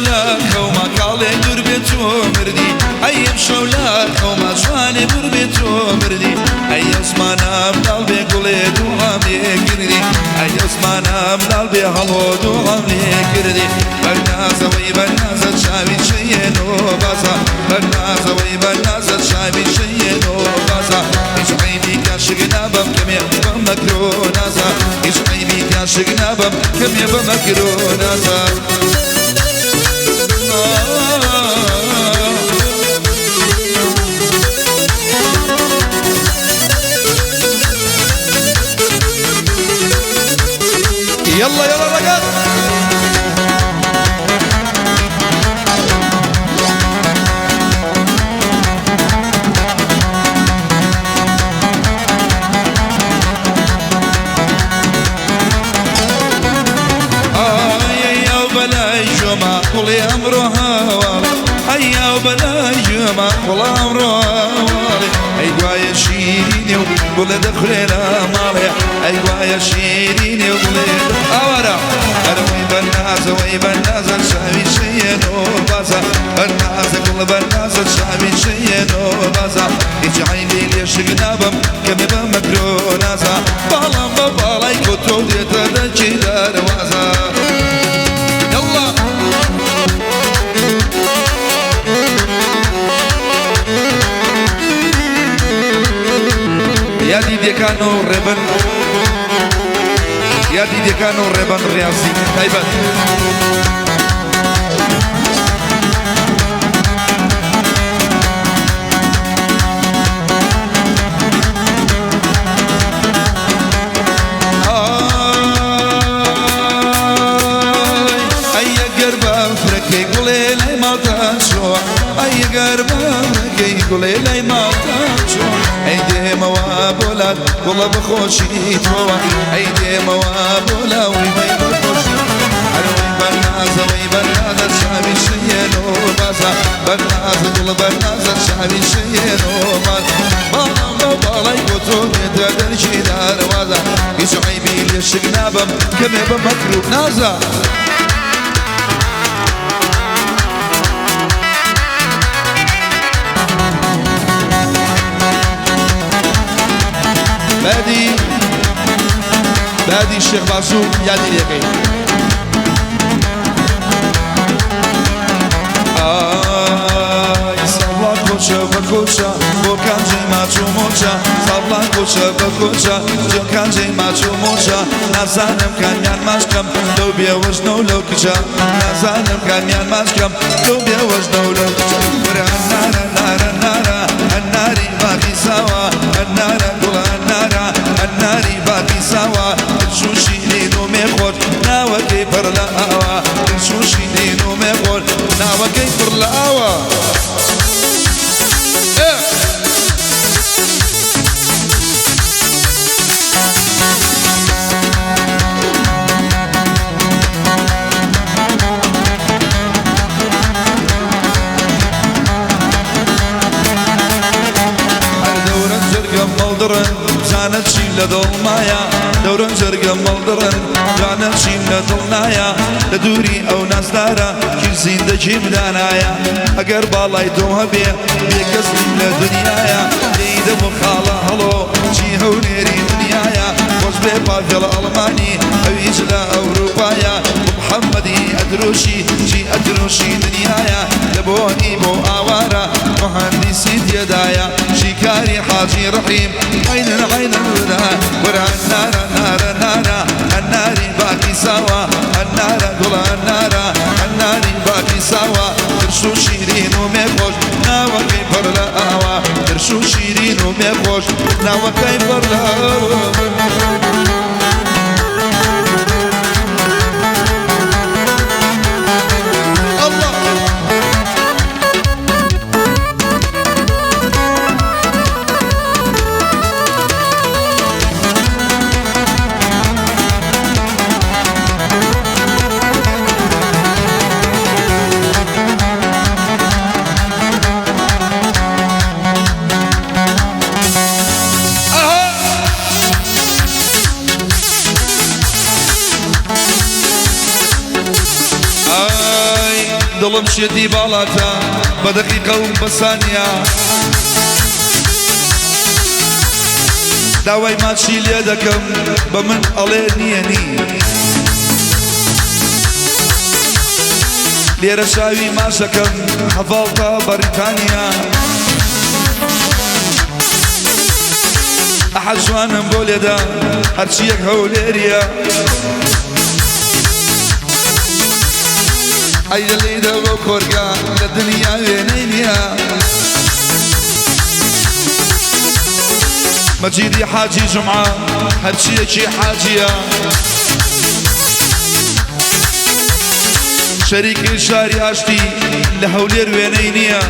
لە خەوما کاڵێ دوور بێ تۆ مردی، ئەی ئەمشەو لە خەوما جوانێ دوور بێ تۆ مردی، ئەی ئەوزمانە مناڵ بێ گوڵێ دووعام لێ کردی، ئەی ئەوزمانە مناڵ بێ هەڵۆ دووعام لێ کردی. بەرنازەوەی بەرنازە چاوی چەیەنۆ بازە، بەرنازەوەی بەرنازە چاوی چەیەنۆ بازە، هیچ عەیبی کاشک نابەم کەمێ بە مەکرۆ نازە، هیچ عەیبی کاشک نابەم کەمێ بە مەکرۆ نازە. يلا يلا رقص. ئایا و بەلای ژۆما گوڵێ ئەمڕۆ هاواڵێ، ئەیا و بەلای ژۆما گوڵ ئەمڕۆ هاواڵێ، ئەی گوایە شیرینێ و گوڵێ دەخورێ لە ماڵێ، ئەی گوایە شیرینێ و گوڵێ ئاوارە. ئەرەوەی بەرنازەوەی بەرنازە چاوی شەیەنۆ بازە، بەرنازە گوڵ بەرنازە چاوی شەیەنۆ بازە، هیچ عەیبی لێشک نابەم کەمێ بە مەکرۆ نازە، باڵام بە باڵای کۆتۆ دێتە دەرکی دەروازە. يلا یادی دێکان و ڕێبەن، یادی دێکان و ڕێبەن ڕیاضی تایبەت. ئای ئەی ئەگەر بەفرەکەی گوڵێ لای ماڵتان چۆوە، ئەی ئەگەر بەفرەکەی گوڵێ لای ماڵتان چۆوە، ئەی دێمەوە بۆ لات گوڵە بەخۆشی تۆوە، ئەی دێمەوە بۆ لاوی وەی بەخۆشی. ئەرەوەی بەرنازەوەی بەرنازە چاوی شەیەنۆ بازە، بەرنازە گوڵ بەرنازە چاوی شەیەنۆ بازە، باڵام بە باڵای کۆتۆ دێتە دەرکی دەروازە، هیچ عەیبی لێشک نابەم کەمێ بە مەکرو نازە. بادی بادی شێخ باسوو یادی لێکەین. ئای ساڵا کۆچە بە کۆچە بۆ کانجێ ماچ و مۆچە، ساڵا کۆچە بە کۆچە جۆ کانجێ ماچ و مۆچە، نازانم کامیان ماچ کەم لەو بێوەژنە و لەو کچە، نازانم کامیان ماچ کەم لەو بێوەژنە و لەو کچە. وەرە ئەنارە نارە نارە ئەناری باخی ساوا، ئەنارە گوڵە ئەنارە ئەناری باخی ساوا، دڵشوو شیرین و مێخۆر ناوەکەی پڕ لە ئاوا، دڵشوو شیرین و مێخۆر ناوەکەی پڕ لە ئاوا. هەر دەورن جەرگەم مەڵدڕن زانە چیم لە دڵمایە، دەورن جەرگەم مەڵدڕن جانە چیم لە دڵنایە، لە دووری ئەو نازدارە کی زیندەگیم دانایە، ئەگەر باڵای تۆ هەبێ بێکەس نیم لە دنیایە، لێی دەم و خاڵە هەڵۆ چی هەولێری دنیایە، خۆش بێ پاڤێڵ ئەڵمانی ئەویش لە ئەوروپایە، محەممەدی ئەدرۆشی چی ئەدرۆشی دنیایە، لە بۆنی بۆ ئاوارە مهندسی تێدایە، شیکاری حاجی ڕەحیم عەینەن عەینەن ودا. وەرە ئەنارە نارە نارە ئەناری باقی ساوا، ئەنارە گوڵە ئەنارە ئەناری باقی ساوا، ترش و شیرین و مێخۆش ناوەکەی پڕ لە ئاوا، ترش و شیرین و مێخۆش ناوەکەی پڕ لە ئاوا. الله أها. دڵم شێتی باڵاتە بە دەقیقە و بە سانیە. داوای ماچی لێ دەکەم بە من ئەڵێ نییە نی. لێرە چاوی ماچەکەم هەڤاڵتا بەریتانیا. ئەحەد جوانم بۆ لێدا هەرچیەک هەولێریە. ئەی لە لێدە بۆ کۆرگا لە دنیا وێنەی نییە. مەجیدی حاجی جومعە هەرچیەکی حاجیە. شەریکی شاری ئاشتی لە هەولێر وێنەی نییە.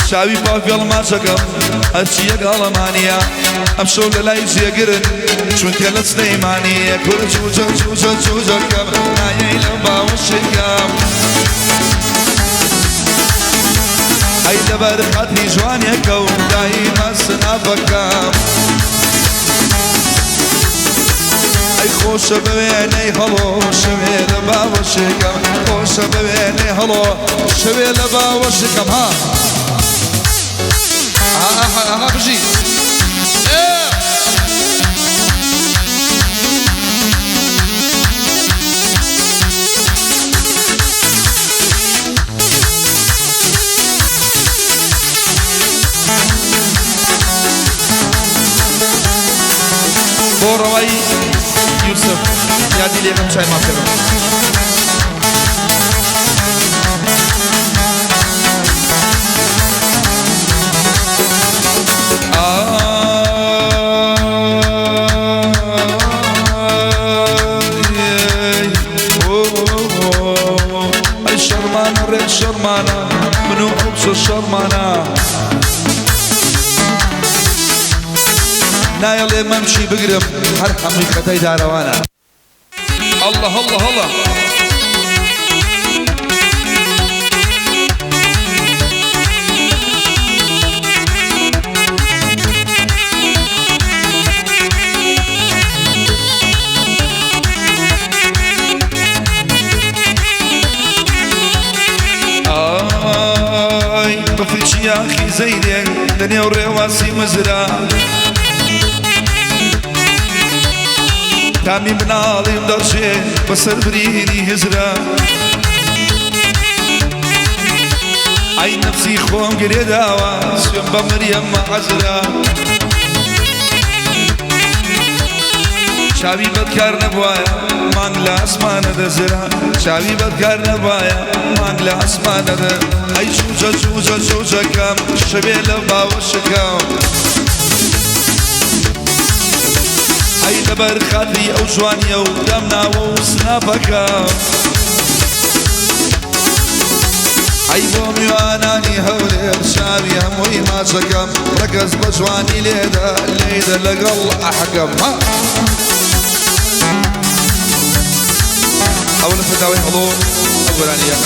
چاوی پاڤێڵ ماچەکەم هەرچیەک ئەڵمانیە. ئەمشەو لە لای جێگرن چونکە لە سلەیمانیە. کورە چوچە چوچە چوچەکەم نایەی لە باوەشێکەم. ئەی لەبەر خاتری جوانێکە و دایمە سنافەکەم. ئەی خۆشە بەوێنەی هەڵۆ شەوێ لە باوەشێکەم. خۆشە بەوێنەی هەڵۆ شەوێ لە باوەشێکەم. ها ها بژی. بۆ ڕەوای یوسف یادی لێکەم چای ماپێکەم. ئەی شەرمانە ڕێک شەرمانە من و ئەو چە شەرمانە. نایەڵێ مەمشی بگرم هەر هەمووی خەتای دارەوانە. الله الله الله. ئای بەفرچی یاخی زەیدێک لە نێو ڕێواسی مزرا. تامی مناڵیم دەڕژێ بەسەر برینی هزرا. ئەی نەفسی خۆم گرێداوە سوێن بە مریەم عەزرا. چاوی بەدکار نەبوایە مانگ لە ئاسمانە دەزرا. چاوی بەدکار نەبوایە مانگ لە ئاسمانە دە. ئەی چوچە چوچە چوچەکەم شەوێ لە باوەشەکەم. ئەی لەبەر خاتری ئەو جوانیە و دامناوە و سنافەکەم. ئەی بۆ میوانانی هەولێر چاوی هەمووی ماچەکەم. ڕەگەز بە جوانی لێدە لێدە لەگەڵ ئەحەکەم. ئەوە لەسەر داوای هەڵۆ ئەو گۆرانیە.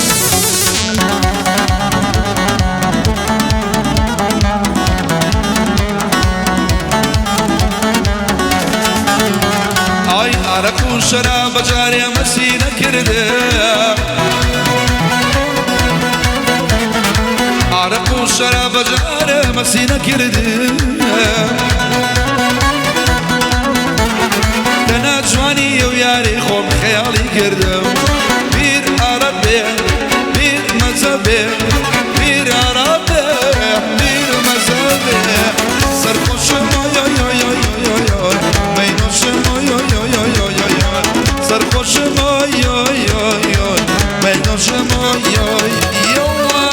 ئای ئارەق و شەراب بە جارێ مەسی نەکردێ. ئارەق و شەراب بە جارێ مەسی نەکردێ. تەنها جوانی ئەو یاری خۆم خەیاڵی کردم. بیر ئارەق بێ بیر مەزە بێ بیر ئارەق بێ بیر مەزە بێ. سەرخۆشم ئای ئای ئای ئای ئای ئای مەینۆشم ئای ئای ئای ئای ئای ئای سەرخۆشم ئای ئای ئای ئای مەینۆشم ئای ئای یاڵڵا.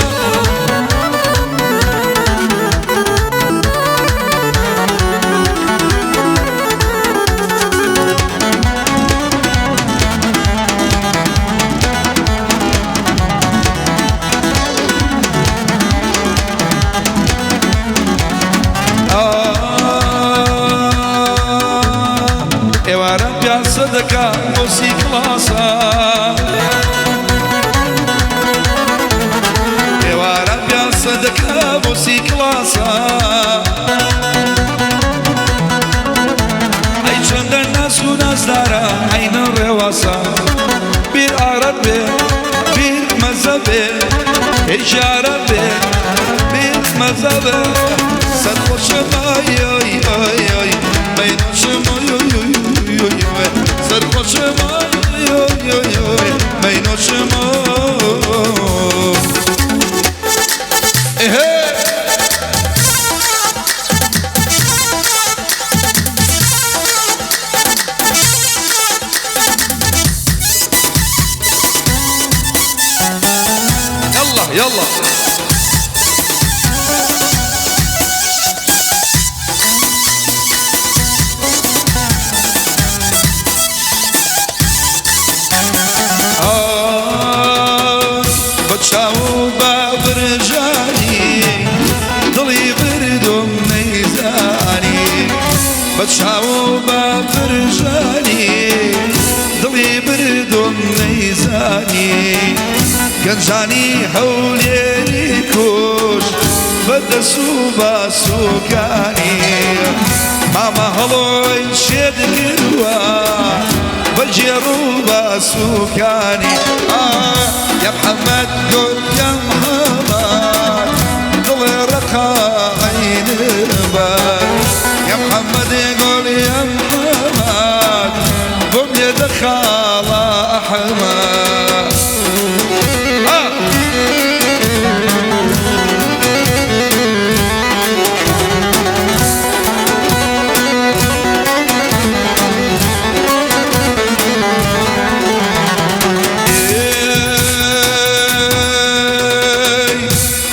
ئێوارە پیاسە دەکا بۆ سی کڵاسە. ئێوارە پیاسە دەکا بۆ سی کڵاسە. ئەی چەندە ناس و نازدارە عەینە ڕێواسە. دڵێ سەرخۆشم ئای ئای ئای ئای مەینۆشم ئای ئای ئای ئای ئای سەرخۆشم ئای ئای ئای ئای مەینۆشم ئێهێ. يلا يلا بە چاو بە برژانی دڵی بردم نەیزانی، بە چاو بە برژانی دڵی بردم نەیزانی، گەنجانی هەولێری کوش بە دەس و باسوکانی، مامە هەڵۆی شێت کردووە بە گێڕ و باسوکانی. يا محمد قل يا محمد دڵێ ڕەقا عین بەر، يا محمد قول يا محمد بۆم لێ دەخاڵە ئەحمەد.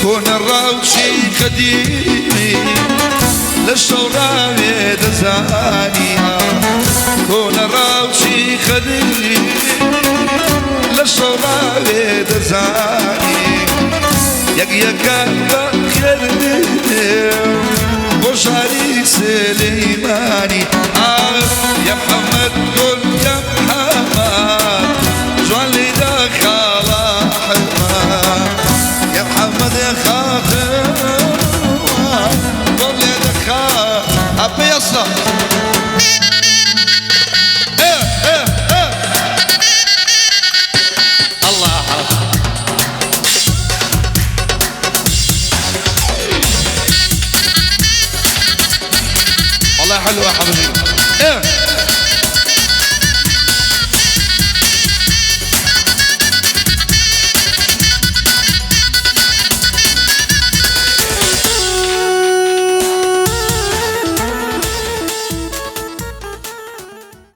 کۆنە ڕاوچی قەدیمی لە شەوڕاوێ دەزانی، کۆنە ڕاوچی قەدیمی لە شەوڕاوێ دەزانی، یەک یەکە بە خێر بۆ شاری سلەیمانی. يا محمد.